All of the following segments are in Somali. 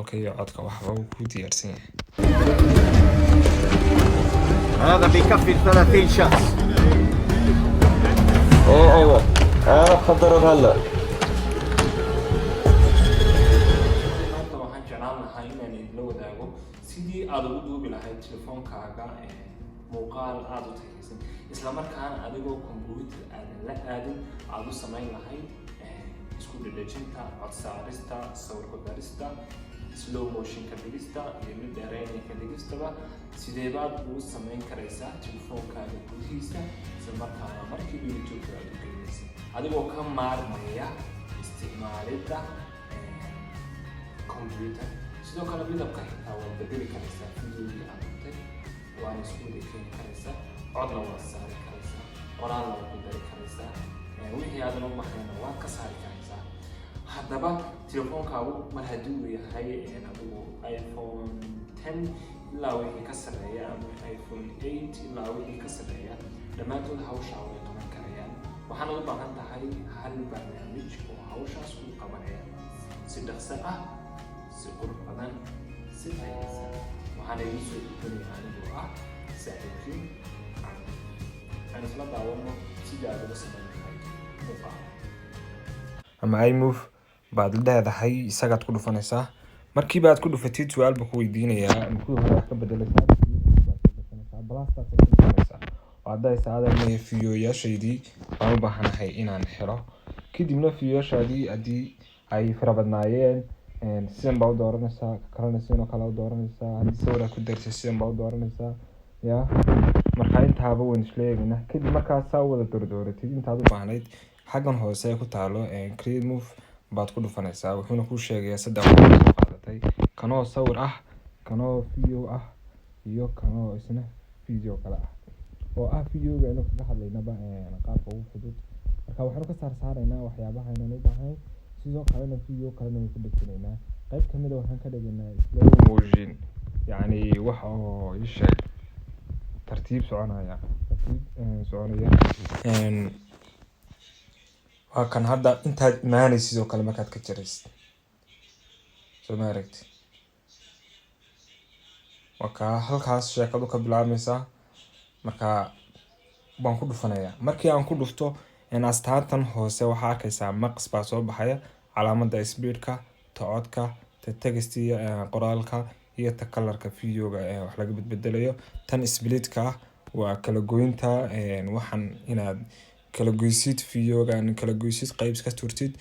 Iyo codka waxba uu ku diyaarsan yahay. هذا بيكفي 30 شخص. ايه ايوه، انا بحضرهم هلا. Maanta waxaan jeclaan lahaa inaan idinla wadaago sidii aad ugu duubi lahayd telefoonkaaga muuqaal aada u tayaysan, isla markaana adigoo computer aadan la aadin aada u samayn lahayd isku dhedhejinta, cod saarista, sawir ku darista, slow motion ka dhigista iyo mid dheereynaya ka dhigistaba. Sideebaad ugu samayn karaysaa telefoonkaaga gudihiisa, isla markaana markiiba YouTube aad u gelinaysa, adigoo ka maarmaya isticmaalidda computer? Sidoo kale midabka xitaa waad bedeli karaysaa videogii aad rabtay, waana isku wada keeni karaysaa, codna waad saari karaysaa, qoraalna waad ku dari karaysaa, wixii aadan u baahayna waad ka saari karaysaa. Haddaba telefoonkaagu mar haddii uu yahay adigu iPhone 10 ilaa wixii ka sarreeya ama iPhone 8 ilaa wixii ka sarreeya, dhammaantood hawshaa way qaban karayaan. Waxaana u baahan tahay hal barnaamij oo hawshaas kuu qabanaya si dhaqso ah, si qurux badan, si tayaysan. Waxaana idiin soo gudbinaya anigoo ah saaxiibkiin Cabdi. Aan isla daawano sidii aad uga samayn lahayd muuqaal ama iMovie baad leedahay. Isagaad ku dhufanaysaa. Markiiba aad ku dhufatid, su-aal buu ku weydiinayaa: ma kuwii hore wax ka bedelaysaa? Baad ka dhufanaysaa, plustaas ku dhufanaysaa. Waad dhahaysaa: "Adan fiidiyoyaashaydii baan u baahanahay inaan helo." Kadibna fiidiyoyaashaadii haddii ay fara badnaayeen, sidan baa u dooranaysaa, ka kalena sidan oo kale u dooranaysaa. Haddii sawir aad ku darsay, sidan baa u dooranaysaa. Ya, marka intaaba waynu isla eegaynaa. Kadib markaad saa u wada doordooratid intaad u baahnayd, xaggan hoose ay ku taalo create movie baad ku dhufanaysaa. Wuxuuna kuu sheegayaa saddex wax soo qaadatay: kanoo sawir ah, kanoo video ah iyo kanoo isna video kale ah, oo ah videoga aynu kaga hadlaynaba qaabka ugu fudud. Marka waxaanu ka saar saaraynaa waxyaabaha aynan u baahnayn. Sidoo kalena video kalena waynu ku dhejinaynaa. Qayb kamid a waxaan ka dhigaynaa slow motion, yacni wax oo ii sheeg tartiib soconaya, tartiib soconaya. Waa kan hadda intaad imaanaysid oo kale markaad ka jaraysid, soo ma aragti? Waa kaa halkaas sheekadu ka bilaabmaysaa. Marka baan ku dhufanayaa. Markii aan ku dhufto, astaantan hoose waxaa arkaysaa maqas baa soo baxaya: calaamadda speedka, ta codka, ta textiga qoraalka iyo ta colorka videoga wax laga bedbedelayo. Tan splitka ah waa kala goynta, waxaan inaad kala goysid videogan, kala goysid, qayb iska turtid.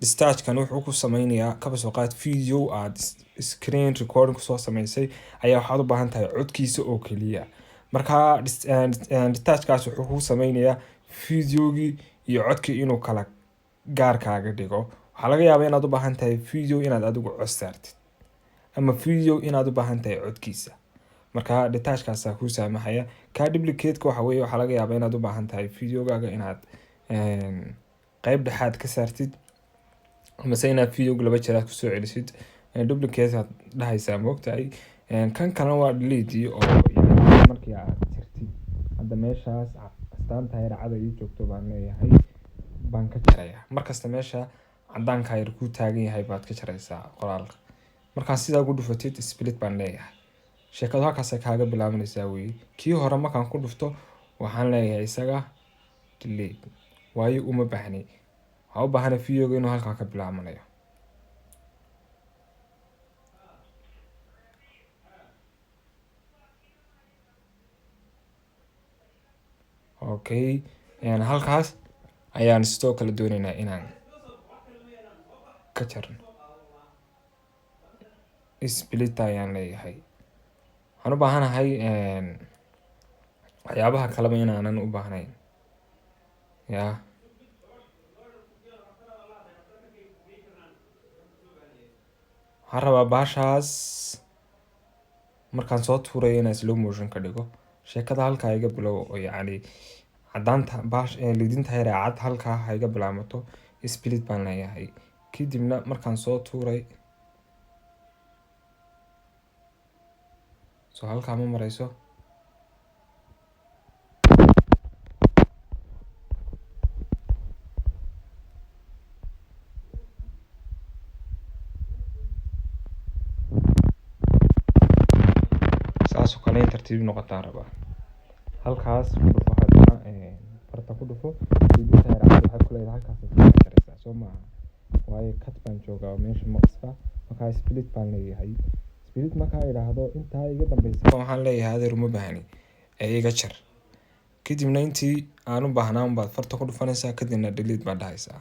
Detachkan wuxuu ku sameynayaa, kaba soo qaad video aad screen recording kusoo sameysay ayaa waxaad u baahan tahay codkiisa oo keliya. Marka detachkaas wuxuu ku sameynayaa videogii iyo codkii inuu kala gaarkaaga dhigo. Waxaa laga yaabaa inaad u baahan tahay video inaad adigu cod saartid ama video inaad u baahan tahay codkiisa. Marka detachkaasaa kuu saamaxaya. Ka duplicate-ka waxa weeye, waxaa laga yaabaa inaad u baahan tahay videogaaga inaad qayb dhexaad ka saartid amase inaad videoga laba jeer aad kusoo celisid. Duplicate aad dhahaysaa, moogtahay? Kan kalena waa delete, oo yani markii aad tirtid hadda meeshaas astaanta yar cada ii joogto baan leeyahay, baan ka jaraya. Markasta meesha cadaanka yar ku taagan yahay baad ka jaraysaa qoraalka. Markaa sidaa ugu dhufatid, split baan leeyahay. Sheekadu halkaasay kaaga bilaabanaysaa weye. Kii hore markaan ku dhufto, waxaan leeyahay isaga delete, waayo uma baahni. Waxaan u baahanay videoga inuu halkaa ka bilaabanayo. Okay, halkaas ayaan sidoo kale doonaynaa inaan ka jarno. Split ayaan leeyahay. Waxaan u baahanahay waxyaabaha kaleba inaanan u baahnayn. Ya, waxaan rabaa baashaas markaan soo tuurayo inaan slow motion ka dhigo. Sheekada halkaa iga bilow, oo yacni cadaanta baash lidinta yar ee cad halkaa ha iga bilaamato. Split baan leeyahay. Kadibna markaan soo tuuray, so halkaa ma mareyso. Intaasoo kale in tartiib noqotaan rabaa. Halkaas ku dhufo haddana, farta ku dhufo. Inta yar waxaad ku leedahay halkaas aad ka jaraysaa, soo maaha? Waayo cut baan joogaa oo meesha maqaska. Markaa split baan leeyahay. Split markaa idhaahdo, intaa iga dambeysa waxaan leeyahay, adeer, uma baahni ee iga jar. Kadibna intii aan u baahnaa unbaad farta ku dhufanaysaa, kadibna delete baad dhahaysaa.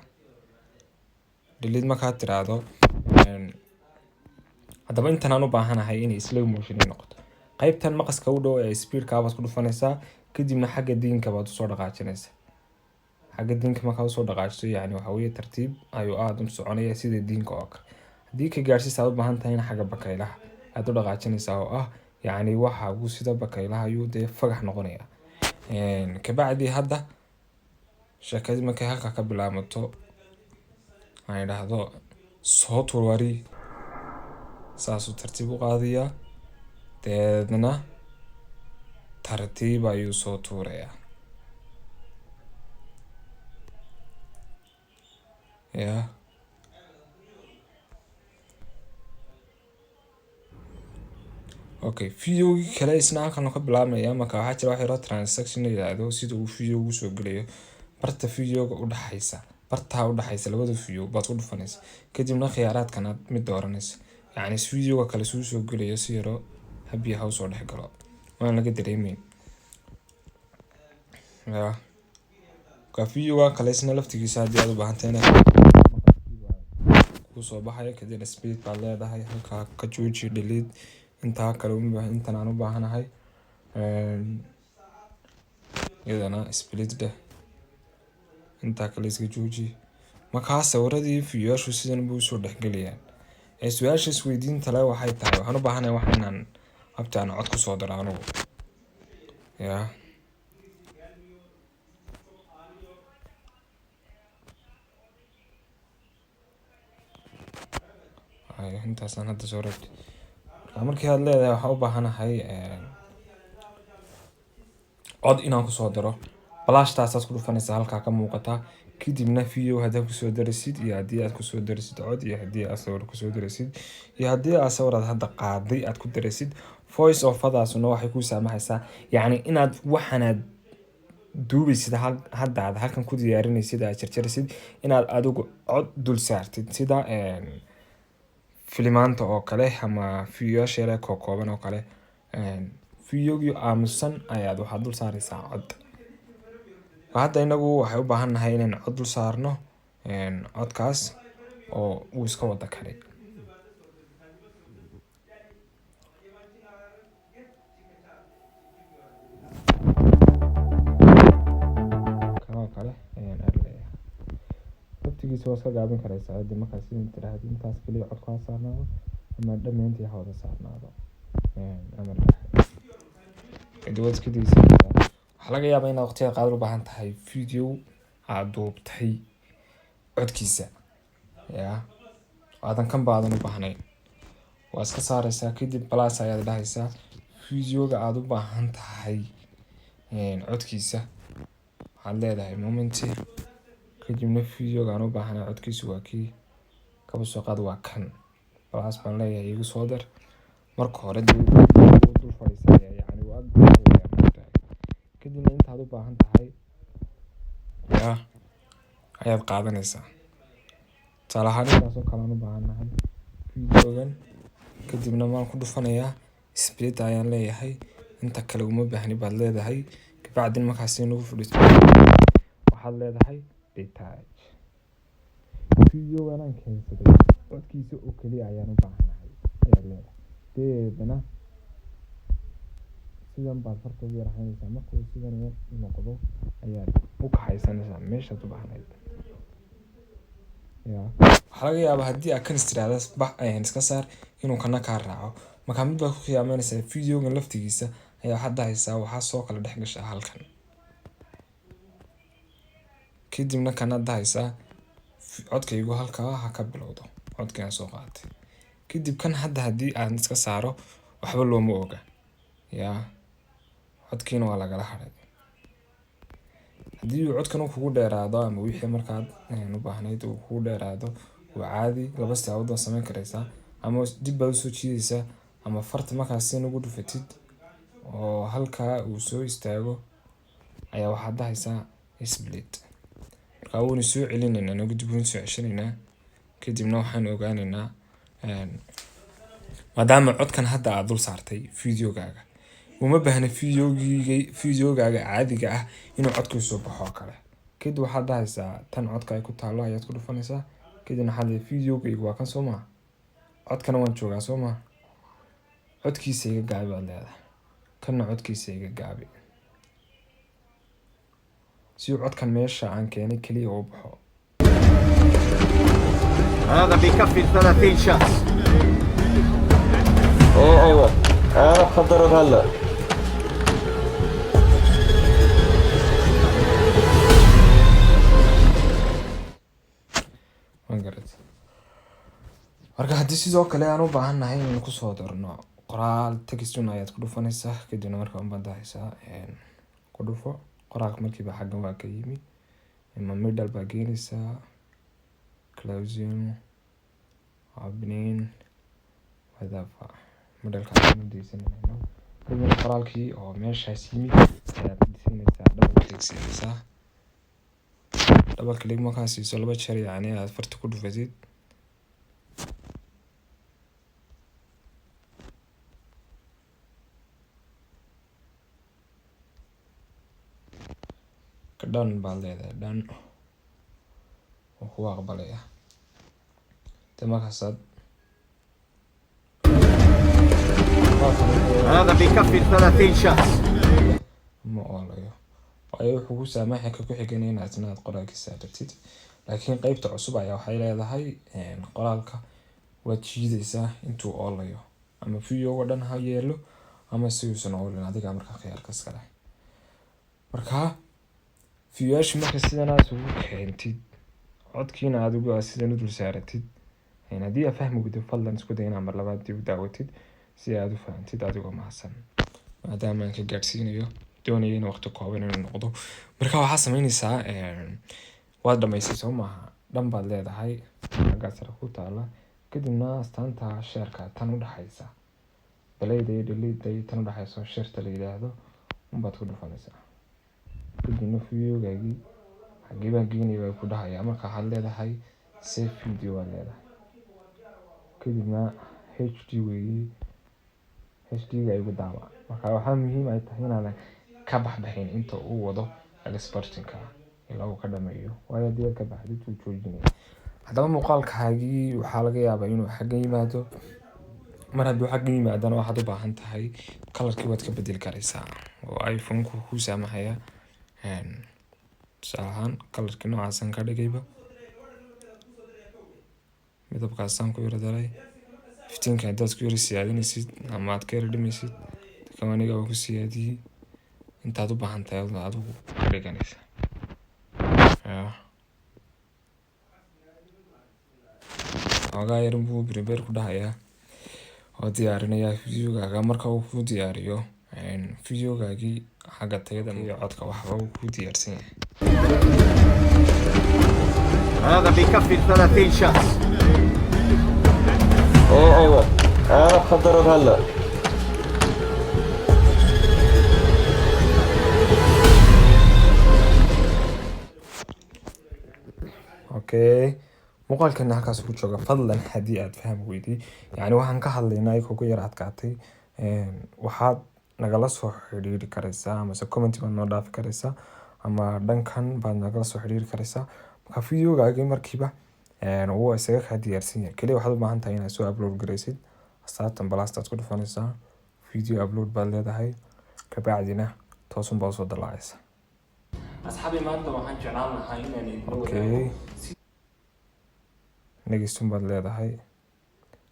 Delete markaad tiraahdo, haddaba intan aan u baahanahay inay slow motion ay noqoto, qaybtan maqaska u dhow ee speedka baad ku dhufanaysaa. Kadibna xagga diinka baad usoo dhaqaajinaysaa. Xagga diinka markaad usoo dhaqaajiso, yacni waxa weeye tartiib ayuu aada u soconaya, sida diinka oo kale. Haddii ka gaarsiis aad u baahan tahayna, xagga bakaylaha aad u dhaqaajinaysaa, oo ah yacni waxa uu sida bakaylaha ayuu dee fagax noqonaya. Kabacdi hadda sheekadii markay halkaa ka bilaamato, aan idhaahdo soo tuur, saasuu tartiib u qaadayaa, deedna tartiib ayuu soo tuurayaa. Ya, okay, videogii kale isna halkan ka bilaabmaya. Marka waxaa jira wax yaro transaction la yiraahdo, sida uu video ugu soo gelayo barta videoga u dhaxaysa. Bartaa u dhaxaysa labada video baad ku dhufanaysa, kadibna khiyaaraadkan aad mid dooranaysa, yacni si videoga kale suu soo gelayo si yaro habiya ha usoo dhex galo, waan laga dareemeyn. Ya, marka videoga kale isna laftigiisa haddii aad u baahan tahay inaad kusoo baxayo, kadibna speed baad leedahay, halkaa ka jooji, delete. Intaa kale uma baahan, intan aan u baahanahay iyadana split dheh, intaa kale iska jooji. Markaa sawiradii fiidiyoyaashu sidan buu usoo dhexgelayaan. Ee su-aasha isweydiinta leh waxay tahay, waxaan u baahanahay wax inaan habta aan cod kusoo daro anugu. Ya, hayo, intaasaan hadda soo rabtay. Marka markii aad leedahay waxaan u baahanahay cod inaan kusoo daro, balaash-taasaad ku dhufanaysaa halkaa ka muuqata. Kadibna video haddaad kusoo darisid, iyo haddii aad kusoo darisid cod, iyo haddii aad sawir kusoo darisid, iyo haddii aad sawir aad hadda qaaday aad ku darisid, voice overdaasuna waxay kuu saamaxaysaa, yacni inaad waxanaad duubaysid hadda aad halkan ku diyaarinaysid, aad jarjarisid, inaad adigu cod dul saartid, sida filimaanta oo kale ama fiidiyoyaasha yar ee kookooban oo kale. Fiidiyogii aamusan ayaad waxaad dul saaraysaa cod. Hadda inagu waxay u baahan nahay inaan cod dul saarno, codkaas oo uu iska wada kale. Kan oo kale ayaan aad leeyahay. Laftigiisa waa iska gaabin karaysaa hadii markaas sidin tiraahdo intaas kaliya codku ha saarnaado ama dhammaantii ha wada saarnaado ama cidi waad iska daysanaysaa. Waxaa laga yaabaa inaad waqtiga qaar u baahan tahay video aad duubtay codkiisa, ya, aadan kan baadan u baahnayn, waa iska saaraysaa. Kadib plus ayaad dhahaysaa. Videoga aad u baahan tahay codkiisa waxaad leedahay moment. Kadibna videoga aan u baahanahay codkiisa waa kii, kaba soo qaad waa kan. Plus baan leeyahay, igu soo dar. Marka hore dee wuu dul fadhiisanaya, yacni waa ag hadlaya maogtahay. Kadibna intaad u baahan tahay ya ayaad qaadanaysaa. Tusaale ahaan intaas oo kale aan u baahanahay videogan. Kadibna waan ku dhufanayaa, split ayaan leeyahay. Inta kale uma baahni baad leedahay. Kabacdin markaas nagu fadhiisto, waxaad leedahay detach. Videogan aan keensaday codkiisa oo keliya ayaan u baahanahay ayaad leedahay. Deedna sidan baad farta ugu yar haynaysaa. Markuu sidan noqdo ayaad u kaxaysanaysaa meeshaad u baahnayd. Ya, waxaa laga yaabaa haddii aad kan is tiraahdo bax iska saar, inuu kana kaa raaco. Marka mid baad ku khiyaameynaysaa. Videogan laftigiisa ayaa waxaad dhahaysaa waxaa soo kala dhex gashaa halkan. Kadibna kanaad dhahaysaa codkaygu halkaa ha ka bilowdo, codkii aan soo qaatay. Kadib kan hadda haddii aan iska saaro, waxba looma oga. Ya, codkiina waa lagala haray. Haddii uu codkan kugu dheeraado ama wixii markaad u baahnayd uu kugu dheeraado, waa caadi. Laba siyaabood baad samayn karaysaa: ama dib baad usoo jiidaysaa, ama farta markaas si ugu dhufatid. Oo halkaa uu soo istaago ayaa waxaad dhahaysaa split. Marka wuuna soo celinaynaa, nagu dib wuuna soo ceshanaynaa. Kadibna waxaan ogaanaynaa, maadaama codkan hadda aad dul saartay videogaaga, uma baahna videogaaga caadiga ah inuu codku soo baxo oo kale. Kadib waxaad dhahaysaa tan codka ay ku taalo ayaad ku dhufanaysaa. Kadibna waxaad leedahay, videogaygu waa kan, soo maha? Codkana waan joogaa, soo maha? Codkiisa iga gaabi baad leedahay. Kanna codkiisa iga gaabi, si uu codkan meesha aan keenay keliya u baxo. هذا بيكفي 30 شخص. ايه، ايوه، انا بخبرك هلا. Waan garat. Marka haddii sidoo kale aan u baahannahay inaynu kusoo darno qoraal, text un ayaad ku dhufanaysaa. Kadibna marka unbaad dhahaysaa ku dhufo qoraalka. Markiiba xaggan waa ka yimi, ima middle baa geenaysaa, closing, opening, whatever, middleka ayaan u deysanayna. Kadibna qoraalkii oo meeshaas yimid ayaad siinaysaa double click siinaysaa. Double click markaa siiso laba jeer, yacni aad farta ku dhufatid, ka done baad leedahay. Done wuu kugu aqbalaya. De markaasaad هذا بيكفي 30 شخص. Ma oolayo, waayo wuxuu ku saamaxay ka ku xigan inaad isna aad qoraalkiisa aragtid. Laakiin qeybta cusub ayaa waxay leedahay qoraalka waad jiidaysaa intuu oolayo, ama videoga dhan ha yeelo ama si uusan oolin, adiga markaa khiyaarka iska leh. Marka videoyaasha marka sidan aad isugu keentid, codkiina adigu aad sidan u dul saaratid, haddii aad fahmi weydo, fadlan isku day inaad mar labaad dib u daawatid si aad u fahantid, adigoo mahadsan. Maadaama aan ka gaadhsiinayo, doonayo in waqti kooban inuu noqdo. Marka waxaa sameynaysaa, waad dhamaysay, soo maaha? Done baad leedahay, xaggaa sare ku taala. Kadibna astaanta shareka tan u dhaxaysa playda iyo delete iyo tan u dhaxaysa shareta la yidhaahdo unbaad ku dhufanaysaa. Kadibna videogaagii xagee baan geynaya baa ku dhahayaa. Marka waxaad leedahay save video baad leedahay. Kadibna HD weeye, HD ga igu daawac. Marka waxaa muhiim ay tahay inaadan ka baxbaxin inta uu wado exportingka ilaa uu ka dhameeyo, waayo haddii aad ka baxdid wuu joojinaya. Haddaba muuqaalkaagii waxaa laga yaabaa inuu xaggan yimaado. Mar hadduu xaggan yimaadana, waxaad u baahan tahay colorkii waad ka bedeli karaysaa oo iPhone-ku kuu saamaxaya. Tusaale ahaan, colorkii noocaasaan ka dhigayba, midabkaasaan ku yara daray. Iftiinka haddaad ku yara siyaadinaysid ama aad ka yara dhimaysid, kan aniga waan ku siyaadiyey. Intaad u baahan tahay adigu ka dhiganaysa. Xoogaa yar buu prepare ku dhahayaa oo diyaarinayaa videogaaga. Marka uu ku diyaariyo videogaagii, xagga tayada iyo codka waxba uu ku diyaarsan yahay. هذا بيكفي 30 شخص. ايه، ايوه، انا بخبرك هلا. Okay, muuqaalkana halkaas ku jooga. Fadlan haddii aad fahmi weyday, yacni waxaan ka hadlaynaa ay kugu yar adkaatay, waxaad nagala soo xiriiri karaysaa amase comment baad noo dhaafi karaysaa ama dhankan baad nagala soo xiriiri karaysaa. Marka videogaagii markiiba wuu isaga kaa diyaarsan yahay. Kaliya waxaad u baahan tahay inaad soo upload garaysid. Astaatan plustaad ku dhufanaysaa, video upload baad leedahay, kabacdina toosun baad usoo dalaacaysaa. Asxaabi, maanta waxaan jeclaan lahaa inaan idinla wadaago. Next baad leedahay,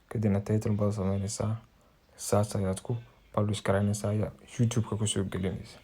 kadibna title baad sameynaysaa, saas ayaad ku publish garaynaysaa, ayaa YouTube-ka kusoo gelinaysa.